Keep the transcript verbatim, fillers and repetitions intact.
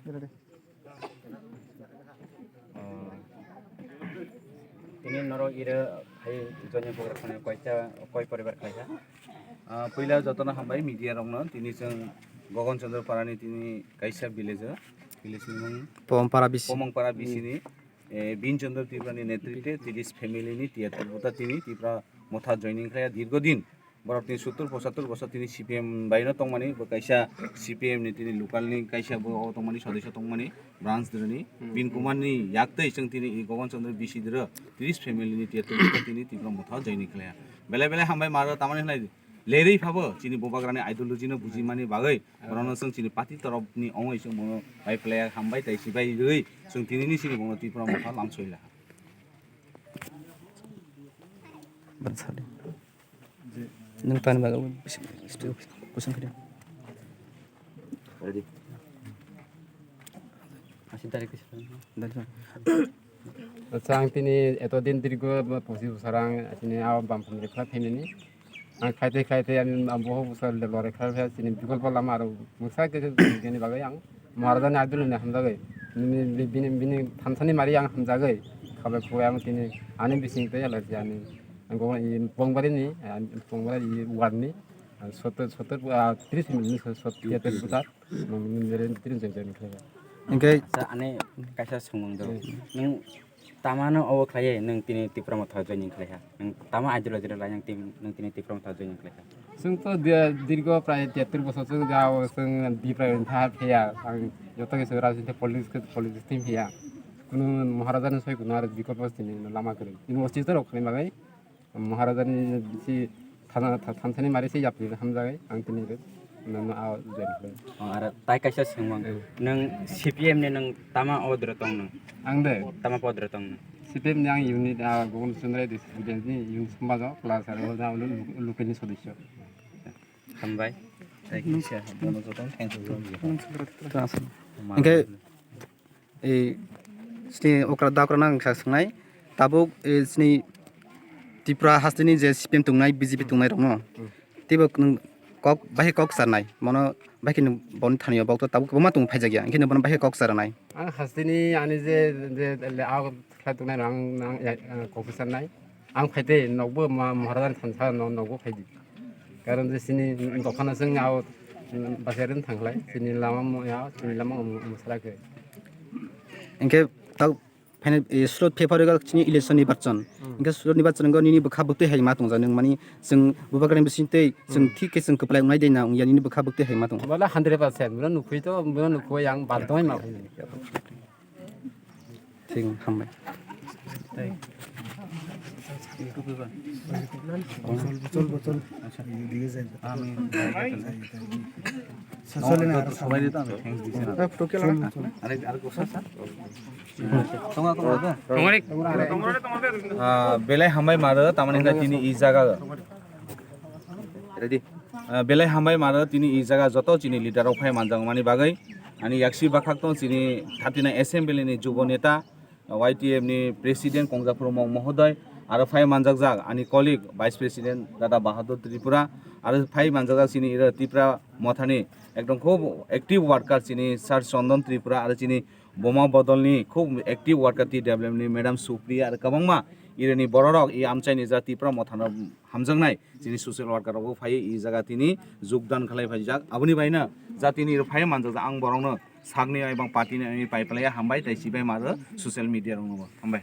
Tini norok iro hai join ni program khani koita, koi poribar khlai kha. Ah, puila jotono hambai media rokno, tini chwng Gogon Chandra Parani tini kaisa village o, village ni mung Pomongpara bisi. Pomongpara bisi ni, eh, Bin Chandra Tripura ni netritwe tiris family ni tiyatwr buta tini Tipra motha joining khlai dirgo din. Borok tini sottur pochattur bosor tini C P M bai no tongmani, bo kaisa C P M ni tini local ni kaisa bo o tongmani, sodosyo tongmani, branch dirani. Hmm. Bin Kumar ni yak tei chwng tini i Gogon Chandra bisi diro tiris family ni tiyatwr tini Tipra motha joining khlaiya. Belai belai hambai maro tamani hnai lerwi phabo chini bubagrani ideology no bujimani bagwi, hmm, borokno chwng chini party torop ni ongoi chwng bono bai phlaiya hambai tei sibai rwi chwng tini ni chini bono Tipra motha lamsoila. Bansali. Nwng tani bagwi question khe di. Ready. Achi direct question. Acha, ang tini eto din dirgo pochis bosor ang tini a Bamphalni khlai phaimani. Ang khlai tei khlai tei ang boho bosor lorwi khlai phai chini bikolpo lama aro mwsa khe gini bagwi ang Maharajani idol ni hamjagwi. Bini, bini, bini thansani mari ang hamjagwi. Khabai khwbai ang tini ani bising tei allergy ani. Ang go i Bongbari ni, ah, Bongbari i ward ni, ah, sottor, sottor, ah, tris minute ni sot-, sot-, tiyatwr buta, nong ni mere tris jon jon khlai. Hingke sa ani kaisa songmung do. Hmm. Nung tamano obo khlaiye, nung tini Tipra motha joining khlai ha. Nung tama ideology rok lai nung tin-, nung tini Tipra motha joining khlai ha. Chwng to di-, dirgo prai tiyatwr bosor chwng ja o chwng Tipra wngkha phiya. Ang joto khe chwng rajniti politics khe politics team phiya. Kunu Maharajani soi kunu aro bikolpo tini lama kwrwi. Tini o chwng rok khlai bagwi. Maharajani si thana-, tha-, thansani mari si yapri hamjagai ang tini re. Nang a join khlai. Oh, aro tai kaisa swngmung. Hmm. Nang C P M ni nang tama odro tong nang? Ang de? Tama podro tong nang? C P M ni ang unit, ah, Gogon Chandra district ni unit sambajo plus aro da lu-, lu-, local ni sodosyo. Hambai. Thank you, sir. Bono joto thanks. Thanks. Hingke, eh, sini okra da okra nang sa swngnai. Tabuk, eh, sini Tripura hasteni je C P M tongnai, B J P tongnai rokno. Hmm. Teibo nwng kok, bahai kok sarnai. Mono bahai khe nwng boni thani o bok to tabuk kwbangma tong phaijak ya. Hingke nwng bono bahai kok sarnai. Ang hasteni ani je, je le a khlai tongnai rok ang, ang, eh, kok sarnai. Ang phaide nokbo ma-, Maharajani thansa no-, nokbo phaidi. Karon je sini dophano chwng ya, mm, bachairwng thangkhlai, sini lama mo ya, sini lama mo, mo sara khe. Hingke tau phainai, eh, sulo February o chini election ni bachon. Hmm. Hingke sulo ni bachon go nini bwkha bwtwi hai ma tongja nung mani chwng bubagrani bising tei chwng Hmm. thik khe chwng kwplai wngnai de na wngya nini bwkha bwtwi hai ma tong. Bola hundred percent, bola nukhui to, bola nukhui ang bathoi ma phainai. Thik, hambai. Ah, belai hambai maro, tamani hwnba tini i jaga. Ready? Ah, belai hambai maro tini i jaga joto chini leader rok phai manjakmani bagwi. Ani yaksi bwkhak tong chini thirty-nine assembly ni jubo neta, Y T F ni president Kongjaphuru Mong mohodoy, aro phai manjakjak ani colleague vice president Dada Bahadur Tripura, aro phai manjakjak chini iro Tripura mothani ekdom khub active worker chini Sir Chandan Tripura, aro chini Boma Bodolni khub active worker T W F ni Madam Supriya, aro kwbangma ironi bororok i amchaini ja Tripura mothano hamjaknai. Chini social worker rokbo phai i jaga tini jogdan khlai phaijak. Aboni baino jatini rok phai manjak, ang borokno sakni ebang party ni pai phlai hambai tei sibai maro social media rokno bo hambai.